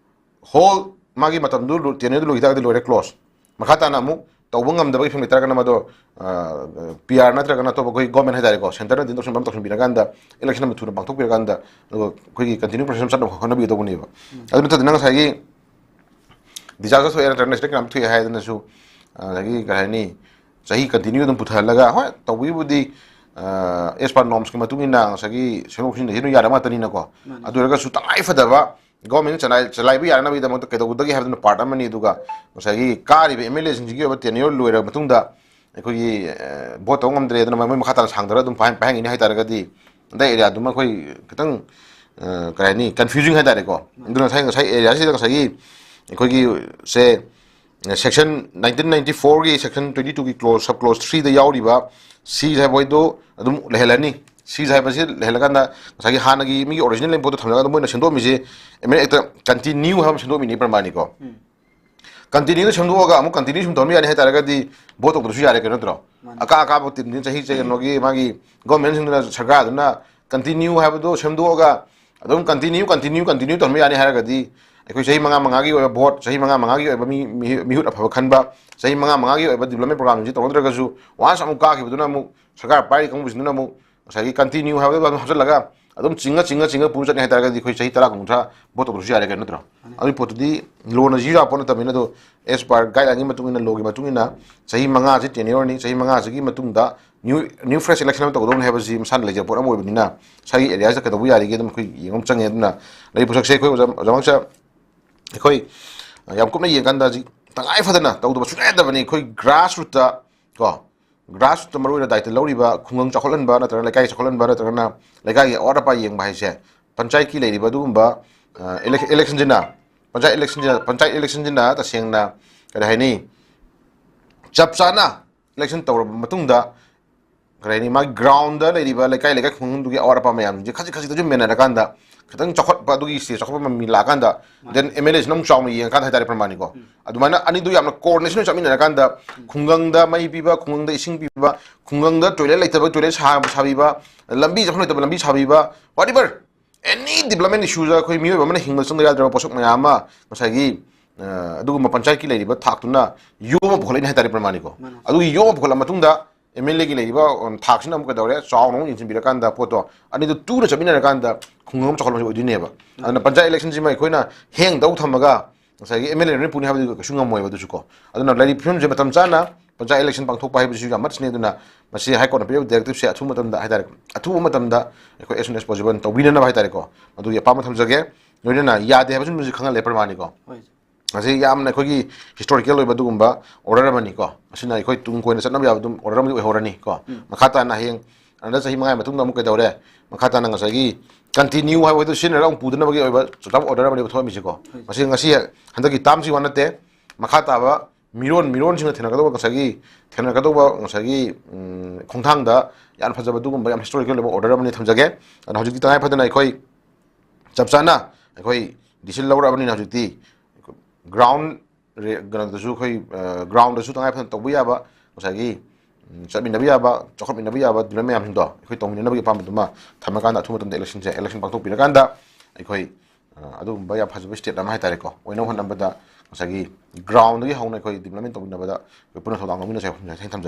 whole ꯃꯥꯒꯤ ꯃꯇꯝꯗꯨ ꯂꯣ-, tenure ꯗꯨ ꯂꯣꯏꯈꯤ ꯇꯥꯔꯒꯗꯤ ꯂꯣꯏꯔꯦ, close꯫ ꯃꯈꯥ ꯇꯥꯅ ꯑꯃꯨꯛ ꯇꯧꯕ ꯉꯝꯗꯕꯒꯤ ꯐꯤꯕꯝ ꯂꯩꯇꯥꯔꯒꯅ ꯃꯗꯣ, ꯑ, PR ꯅꯠꯇ꯭ꯔꯒꯅ ꯑꯇꯣꯞꯄ ꯑꯩꯈꯣꯏ government ꯍꯥꯏꯇꯥꯔꯦꯀꯣ, centre ꯅ ꯗꯤꯟ ꯇꯧꯁꯤꯟꯕ ꯑꯃ ꯇꯧꯁꯤꯟꯕꯤꯔꯀꯥꯟꯗ election ꯑꯃ ꯊꯨꯅ ꯄꯥꯡꯊꯣꯛꯄꯤꯔꯀꯥꯟꯗ, ꯑꯗꯨꯒ ꯑꯩꯈꯣꯏꯒꯤ continue process ꯑꯃ ꯆꯠꯅꯕ ꯍꯣꯠꯅꯕꯤꯒꯗꯧꯕꯅꯦꯕ꯫ ꯎꯝ꯫ ꯑꯗꯨ ꯅꯠꯇꯗꯤ ꯅꯪ ꯉꯁꯥꯏꯒꯤ disaster ꯊꯣꯛꯑꯦ ꯅꯠꯇ꯭ꯔꯒ natural ꯀꯩꯅꯣꯝ ꯊꯣꯛꯑꯦ ꯍꯥꯏꯗꯅꯁꯨ, ꯑ, ꯉꯁꯥꯏꯒꯤ ꯀꯩ ꯍꯥꯏꯅꯤ, ꯆꯍꯤ continue ꯑꯗꯨꯝ ꯄꯨꯊꯍꯜꯂꯒ, ꯍꯣꯏ, ꯇꯧꯕꯒꯤꯕꯨꯗꯤ, ꯑ, as per norms ꯀꯤ ꯃꯇꯨꯡ ꯏꯟꯅ ꯉꯁꯥꯏꯒꯤ ꯁꯦꯝꯗꯣꯛ ꯁꯦꯝꯖꯤꯟ ꯑꯗꯨꯝ ꯌꯥꯔ ꯉꯥꯛꯇꯅꯤꯅꯀꯣ꯫ ꯃꯥꯅꯤ꯫ ꯑꯗꯨ ꯑꯣꯏꯔꯒꯁꯨ ꯇꯉꯥꯏ ꯐꯗꯕ government ꯆꯂꯥꯏ-, ꯆꯂꯥꯏꯕ ꯌꯥꯅꯕꯒꯤꯗꯃꯛꯇ ꯀꯩꯗꯧꯒꯗꯒꯦ ꯍꯥꯏꯕꯗꯨꯅ part ꯑꯃꯅꯤ꯫ ꯑꯗꯨꯒ ꯉꯁꯥꯏꯒꯤ ꯀꯥꯔꯤꯕ MLA ꯁꯤꯡꯁꯤꯒꯤ ꯑꯣꯏꯕ tenure ꯂꯣꯏꯔꯕ ꯃꯇꯨꯡꯗ ꯑꯩꯈꯣꯏꯒꯤ, ꯑ, vote ꯇꯧꯕ ꯉꯝꯗ꯭ꯔꯦ, ꯑꯗꯨꯅ ꯃꯣꯏ ꯃꯈꯥ ꯇꯥꯅ ꯁꯥꯡꯊꯔꯒ ꯑꯗꯨꯝ ꯄꯥꯏꯍꯟ-, ꯄꯥꯏꯍꯟꯈꯤꯅꯤ ꯍꯥꯏ ꯇꯥꯔꯒꯗꯤ, ꯑꯗꯥꯏ area ꯗꯨꯃ ꯑꯩꯈꯣꯏ ꯈꯤꯇꯪ, ꯑ, ꯀꯩ ꯍꯥꯏꯅꯤ, confusing ꯍꯥꯏ ꯇꯥꯔꯦꯀꯣ꯫ ꯃꯥꯅꯤ꯫ ꯑꯗꯨꯅ ꯉꯁꯥꯏ, ꯉꯁꯥꯏ area ꯁꯤꯗ ꯉꯁꯥꯏꯒꯤ ꯑꯩꯈꯣꯏꯒꯤ ꯁꯦ, section nineteen ninety four ꯒꯤ section twenty two ꯒꯤ clause, sub clause three ꯗ ꯌꯥꯎꯔꯤꯕ cease ꯍꯥꯏꯕ ꯋꯥꯍꯩꯗꯣ ꯑꯗꯨꯝ ꯂꯩꯍꯜꯂꯅꯤ꯫ Cease ꯍꯥꯏꯕꯁꯤ ꯂꯩꯍꯜꯂꯒ ꯉꯁꯥꯏꯒꯤ ꯍꯥꯟꯅꯒꯤ ꯃꯤꯒꯤ original ꯂꯩꯕ ꯄꯣꯠꯇꯣ ꯊꯝꯂꯒ ꯑꯗꯨꯝ ꯃꯣꯏꯅ ꯁꯦꯝꯗꯣꯛꯑꯝꯃꯤꯁꯦ ꯑꯦꯝ ꯑꯦꯜ ꯑꯦꯛꯇ continue ꯍꯥꯏꯕ ꯑꯃ ꯁꯦꯝꯗꯣꯛꯑꯝꯃꯤꯅꯤ ꯄ꯭ꯔꯃꯥꯅꯤꯀꯣ꯫ ꯎꯝ꯫ Continue ꯁꯦꯝꯗꯣꯛꯑꯒ ꯑꯃꯨꯛ continue ꯁꯨꯝ ꯇꯧꯔꯝꯕ ꯌꯥꯅꯤ ꯍꯥꯏ ꯇꯥꯔꯒꯗꯤ vote ꯇꯧꯗ꯭ꯔꯁꯨ ꯌꯥꯔꯦ ꯀꯩꯅꯣ ꯅꯠꯇ꯭ꯔꯣ? ꯃꯥꯅꯤ꯫ ꯑꯀꯥ ꯑꯀꯥꯕ team ꯁꯤꯅ ꯆꯍꯤ ꯆꯍꯤ ꯀꯩꯅꯣꯒꯤ ꯃꯥꯒꯤ government ꯁꯤꯡꯗꯨꯅ, ꯁꯔꯀꯥꯔꯗꯨꯅ continue ꯍꯥꯏꯕꯗꯣ ꯁꯦꯝꯗꯣꯛꯑꯒ ꯑꯗꯨꯝ continue, continue, continue ꯇꯧꯍꯟꯕ ꯌꯥꯅꯤ ꯍꯥꯏꯔꯒꯗꯤ, ꯑꯩꯈꯣꯏ ꯆꯍꯤ ꯃꯉꯥ ꯃꯉꯥꯒꯤ ꯑꯣꯏꯕ vote, ꯆꯍꯤ ꯃꯉꯥ ꯃꯉꯥꯒꯤ ꯑꯣꯏꯕ ꯃꯤ, ꯃꯤ, ꯃꯤꯍꯨꯠ ꯑꯐꯕ ꯈꯟꯕ, ꯆꯍꯤ ꯃꯉꯥ ꯃꯉꯥꯒꯤ ꯑꯣꯏꯕ development program ꯁꯤꯡꯁꯤ ꯇꯧꯅꯗ꯭ꯔꯒꯁꯨ, once ꯑꯃꯨꯛ ꯀꯥꯈꯤꯕꯗꯨꯅ ꯑꯃꯨꯛ ꯁꯔꯀꯥꯔ ꯄꯥꯏꯔꯤ ꯀꯥꯡꯕꯨꯁꯤꯡꯗꯨꯅ ꯑꯃꯨꯛ ꯉꯁꯥꯏꯒꯤ continue ꯍꯥꯏꯕꯗꯨ ꯑꯗꯨꯝ ꯍꯥꯞꯆꯤꯜꯂꯒ ꯑꯗꯨꯝ ꯆꯤꯡꯉ, ꯆꯤꯡꯉ, ꯆꯤꯡꯉ ꯄꯨꯔ ꯆꯠꯅꯤ ꯍꯥꯏ ꯇꯥꯔꯒꯗꯤ, ꯑꯩꯈꯣꯏ ꯆꯍꯤ ꯇꯔꯥ, ꯀꯨꯟ, ꯀꯨꯟꯊ꯭ꯔꯥ vote ꯇꯧꯗ꯭ꯔꯁꯨ ꯌꯥꯔꯦ ꯀꯩꯅꯣ ꯅꯠꯇ꯭ꯔꯣ? ꯃꯥꯅꯤ꯫ ꯑꯗꯨꯒꯤ ꯄꯣꯠꯇꯨꯗꯤ law ꯅ ꯁꯤ ꯌꯥꯕ ꯄꯣꯠ ꯅꯠꯇꯕꯅꯤꯅ, ꯑꯗꯣ as per guideline ꯒꯤ ꯃꯇꯨꯡ ꯏꯟꯅ, law ꯒꯤ ꯃꯇꯨꯡ ꯏꯟꯅ ꯆꯍꯤ ꯃꯉꯥꯁꯤ tenure ꯅꯤ, ꯆꯍꯤ ꯃꯉꯥꯁꯤꯒꯤ ꯃꯇꯨꯡꯗ new, new fresh election ꯑꯃ ꯇꯧꯒꯗꯧꯅꯤ ꯍꯥꯏꯕꯁꯤ ꯃꯁꯥꯅ ꯂꯩꯖꯕ ꯄꯣꯠ ꯑꯃ ꯑꯣꯏꯕꯅꯤꯅ, ꯉꯁꯥꯏꯒꯤ area ꯁꯤꯗ ꯀꯩꯗꯧꯕ ꯌꯥꯔꯤꯒꯦ ꯑꯗꯨꯝ ꯑꯩꯈꯣꯏ ꯌꯦꯡꯕ ꯑꯃ ꯆꯪꯉꯦ꯫ ꯑꯗꯨꯅ ꯂꯩꯔꯤꯕ ꯄꯣꯠꯁꯛꯁꯦ ꯑꯩꯈꯣꯏ ꯑꯣꯖꯥ, ꯑꯣꯖꯥ ꯃꯥꯡꯁ, ꯑꯩꯈꯣꯏ ꯌꯥꯝ ꯀꯨꯞꯅ ꯌꯦꯡꯀꯥꯟꯗ ꯍꯧꯖꯤꯛ ꯇꯉꯥꯏ ꯐꯗꯅ ꯇꯧꯗꯕ ꯁꯨꯡꯌꯥ ꯌꯥꯗꯕꯅꯤ꯫ ꯑꯩꯈꯣꯏ grassroot ꯇ ꯀꯣ, grassroot ꯇ ꯃꯔꯨ ꯑꯣꯏꯅ ꯗꯥꯏꯇ ꯂꯧꯔꯤꯕ ꯈꯨꯡꯒꯪ ꯆꯥꯎꯈꯠꯍꯟꯕ ꯅꯠꯇ꯭ꯔꯒꯅ ꯂꯩꯀꯥꯏ ꯆꯥꯎꯈꯠꯍꯟꯕ ꯅꯠꯇ꯭ꯔꯒꯅ ꯂꯩꯀꯥꯏꯒꯤ ꯑꯋꯥꯠ ꯑꯄꯥ ꯌꯦꯡꯕ ꯍꯥꯏꯁꯦ ꯄꯟꯆꯥꯌꯠꯀꯤ ꯂꯩꯔꯤꯕ ꯑꯗꯨꯒꯨꯝꯕ, ꯑ, ꯏꯂꯦꯛ-, election ꯁꯤꯅ, ꯄꯟꯆꯥꯌꯠ election ꯁꯤꯅ, ꯄꯟꯆꯥꯌꯠ election ꯁꯤꯅ ꯇꯁꯦꯡꯅ ꯀꯔꯤ ꯍꯥꯏꯅꯤ, ꯆꯞ ꯆꯥꯅ election ꯇꯧꯔꯕ ꯃꯇꯨꯡꯗ ꯀꯔꯤ ꯍꯥꯏꯅꯤ, ꯃꯥꯒꯤ ground ꯗ ꯂꯩꯔꯤꯕ ꯂꯩꯀꯥꯏ, ꯂꯩꯀꯥꯏ ꯈꯨꯡꯒꯪꯗꯨꯒꯤ ꯑꯋꯥꯠ ꯑꯄꯥ ꯃꯌꯥꯝꯁꯤꯡꯁꯦ ꯈꯖꯤꯛ ꯈꯖꯤꯛꯇꯁꯨ ꯃꯦꯟꯅꯔꯀꯥꯟꯗ ꯈꯤꯇꯪ ꯆꯥꯎꯈꯠꯄ, ꯑꯗꯨꯒꯤ stage ꯆꯥꯎꯈꯠꯄ ꯃꯃꯤ ꯂꯥꯛꯑꯀꯥꯟꯗ, then MLA ꯁꯤꯅ ꯑꯃꯨꯛ ꯆꯥꯎꯅ ꯌꯦꯡꯉꯀꯥꯟꯗ ꯍꯥꯏꯇꯥꯔꯦ, ꯄ꯭ꯔꯃꯥꯅꯤꯀꯣ꯫ ꯑꯗꯨꯃꯥꯏꯅ ꯑꯅꯤꯗꯨ ꯌꯥꯝꯅ coordination ꯑꯣꯏꯅ ꯆꯠꯃꯤꯟꯅꯔꯀꯥꯟꯗ, ꯈꯨꯡꯒꯪꯗ ꯃꯩ ꯄꯤꯕ, ꯈꯨꯡꯒꯪꯗ ꯏꯁꯤꯡ ꯄꯤꯕ, ꯈꯨꯡꯒꯪꯗ toilet ꯂꯩꯇꯕ toilet ꯁꯥ-, ꯁꯥꯕꯤꯕ, ꯂꯝꯕꯤ ꯆꯠꯐꯝ ꯂꯩꯇꯕ ꯂꯝꯕꯤ ꯁꯥꯕꯤꯕ, whatever, any development issueꯗ ꯑꯩꯈꯣꯏ ꯃꯤꯑꯣꯏꯕ ꯑꯃꯅ ꯍꯤꯡꯕ ꯆꯪꯗ ꯌꯥꯗ꯭ꯔꯕ ꯄꯣꯠꯁꯛ ꯃꯌꯥꯝ ꯑꯃ ꯉꯁꯥꯏꯒꯤ, ꯑ, ꯑꯗꯨꯒꯨꯝꯕ ꯄꯟꯆꯥꯌꯠꯀꯤ ꯂꯩꯔꯤꯕ ꯊꯥꯛꯇꯨꯅ ꯌꯣꯝꯃ ꯄꯨꯈꯠꯂꯛꯏꯅꯦ ꯍꯥꯏꯇꯥꯔꯦ, ꯄ꯭ꯔꯃꯥꯅꯤꯀꯣ꯫ ꯃꯥꯅꯦ꯫ ꯑꯗꯨꯒꯤ ꯌꯣꯝꯃ ꯄꯨꯈꯠꯂ ꯃꯇꯨꯡꯗ MLAꯒꯤ ꯂꯩꯔꯤꯕ, ꯎꯝ, ꯊꯥꯛꯁꯤꯅ ꯑꯃꯨꯛ ꯀꯩꯗꯧꯔꯦ? ꯆꯥꯎꯅ ꯑꯃꯨꯛ ꯌꯦꯡꯁꯤꯟꯕꯤꯔꯀꯥꯟꯗ ꯄꯣꯠꯇꯣ ꯑꯅꯤꯗꯨ ꯇꯨꯅ ꯆꯠꯃꯤꯟꯅꯔꯀꯥꯟꯗ ꯈꯨꯡꯒꯪ ꯑꯃ ꯆꯥꯎꯈꯠꯂꯛꯄꯁꯦ ꯑꯣꯏꯗꯣꯏꯅꯦꯕ꯫ ꯑꯗꯨꯅ ꯄꯟꯆꯥꯌꯠ electionꯁꯤꯃ ꯑꯩꯈꯣꯏꯅ ꯍꯦꯡ ꯇꯧ ꯊꯝꯃꯒ ꯉꯁꯥꯏꯒꯤ MLA ꯂꯣꯏꯅ ꯄꯨꯅꯤ ꯍꯥꯏꯕꯗꯨ ꯀꯩꯁꯨ ꯉꯝꯃꯣꯏꯕ ꯑꯗꯨꯁꯨ ꯀꯣ꯫ ꯑꯗꯨꯅ ꯂꯩꯔꯤꯕ ꯐꯤꯕꯝꯁꯦ ꯃꯇꯝ ꯆꯥꯅ ꯄꯟꯆꯥꯌꯠ election ꯄꯥꯡꯊꯣꯛꯄ ꯍꯥꯏꯕꯁꯤꯁꯨ ꯌꯥꯝ ꯃꯁꯤꯅꯤ꯫ ꯑꯗꯨꯅ ꯃꯁꯤ High Courtꯅ ꯄꯤꯔꯤꯕ directiveꯁꯦ ꯑꯊꯨꯕ ꯃꯇꯝꯗ ꯍꯥꯏꯇꯥꯔꯦ, ꯑꯊꯨꯕ ꯃꯇꯝꯗ ꯑꯩꯈꯣꯏ as soon as possible ꯇꯧꯕꯤꯅꯅꯕ ꯍꯥꯏꯇꯥꯔꯦꯀꯣ, ꯃꯗꯨꯒꯤ ꯑꯄꯥꯝꯕ ꯊꯝꯖꯒꯦ꯫ ꯂꯣꯏꯅꯅ ꯌꯥꯗꯦ ꯍꯥꯏꯕꯁꯤꯃꯁꯨ ꯈꯪꯍꯜꯂꯦ, ꯄ꯭ꯔꯃꯥꯅꯤꯀꯣ꯫ ꯍꯣꯏ꯫ ꯃꯁꯤ ꯌꯥꯝꯅ ꯑꯩꯈꯣꯏꯒꯤ historical ꯑꯣꯏꯕ ꯑꯗꯨꯒꯨꯝꯕ order ꯑꯃꯅꯤꯀꯣ꯫ ꯃꯁꯤꯅ ꯑꯩꯈꯣꯏ ꯇꯨꯡ ꯀꯣꯏꯅ ꯆꯠꯅꯕ ꯌꯥꯕ ꯑꯗꯨꯝ order ꯑꯃꯗꯤ ꯑꯣꯏꯍꯧꯔꯅꯤꯀꯣ꯫ ꯎꯝ꯫ ꯃꯈꯥ ꯇꯥꯅ ꯍꯌꯦꯡ another ꯆꯍꯤ ꯃꯉꯥꯒꯤ ꯃꯇꯨꯡꯗ ꯑꯃꯨꯛ ꯀꯩꯗꯧꯔꯦ? ꯃꯈꯥ ꯇꯥꯅ ꯉꯁꯥꯏꯒꯤ continue ꯍꯥꯏꯕꯗꯨ ꯁꯤꯖꯤꯟꯅꯔꯒ ꯑꯃꯨꯛ ꯄꯨꯗꯅꯕꯒꯤ ꯑꯣꯏꯕ ꯆꯞ ꯆꯥꯕ order ꯑꯃꯅꯦꯕ ꯊꯣꯛꯑꯝꯃꯤꯁꯤꯀꯣ꯫ ꯍꯣꯏ꯫ ꯃꯁꯤ ꯉꯁꯤ ꯍꯟꯗꯛꯀꯤ termꯁꯤ ꯋꯥ ꯅꯠꯇꯦ, ꯃꯈꯥ ꯇꯥꯕ ꯃꯤꯔꯣꯟ ꯃꯤꯔꯣꯟꯁꯤꯡꯅ ꯊꯦꯡꯅꯒꯗꯧꯕ ꯉꯁꯥꯏꯒꯤ, ꯊꯦꯡꯅꯒꯗꯧꯕ ꯉꯁꯥꯏꯒꯤ, ꯎꯝ, ꯈꯣꯡꯊꯥꯡꯗ ꯌꯥꯝ ꯐꯖꯕ ꯑꯗꯨꯒꯨꯝꯕ ꯌꯥꯝ historical ꯑꯣꯏꯕ order ꯑꯃꯅꯤ ꯊꯝꯖꯒꯦ꯫ ꯑꯗꯨꯅ ꯍꯧꯖꯤꯛꯇꯤ ꯇꯉꯥꯏ ꯐꯗꯅ ꯑꯩꯈꯣꯏ ꯆꯞ ꯆꯥꯅ ꯑꯩꯈꯣꯏ decision ꯂꯧꯔꯛꯑꯕꯅꯤꯅ ꯍꯧꯖꯤꯛꯇꯤ ground ꯔꯦ-, ꯀꯩꯅꯣꯗꯁꯨ ꯑꯩꯈꯣꯏ, ꯑ, groundꯗꯁꯨ ꯇꯉꯥꯏ ꯐꯗꯅ ꯇꯧꯕ ꯌꯥꯕ ꯉꯁꯥꯏꯒꯤ, ꯎꯝ, ꯆꯠꯃꯤꯟꯅꯕ ꯌꯥꯕ, ꯆꯥꯎꯈꯠꯃꯤꯟꯅꯕ ꯌꯥꯕ development ꯃꯌꯥꯝꯁꯤꯡꯗꯣ ꯑꯩꯈꯣꯏ ꯇꯧꯃꯤꯟꯅꯅꯕꯒꯤ ꯑꯄꯥꯝꯕꯗꯨꯃ ꯊꯝꯃꯀꯥꯟꯗ ꯑꯊꯨꯕ ꯃꯇꯝꯗ electionꯁꯦ, election ꯄꯥꯡꯊꯣꯛꯄꯤꯔꯀꯥꯟꯗ ꯑꯩꯈꯣꯏ, ꯑ, ꯑꯗꯨꯒꯨꯝꯕ ꯌꯥꯝ ꯐꯖꯕ state ꯑꯃ ꯍꯥꯏꯇꯥꯔꯦꯀꯣ, ꯑꯣꯏꯅꯕ ꯍꯣꯠꯅꯕꯗ ꯉꯁꯥꯏꯒꯤ groundꯗꯒꯤ ꯍꯧꯅ ꯑꯩꯈꯣꯏ development ꯇꯧꯃꯤꯟꯅꯕꯗ ꯑꯩꯈꯣꯏ ꯄꯨꯟꯅ ꯊꯧꯗꯥꯡ ꯂꯧꯃꯤꯟꯅꯁꯦ ꯍꯥꯏꯅ ꯊꯝꯖꯒꯦ꯫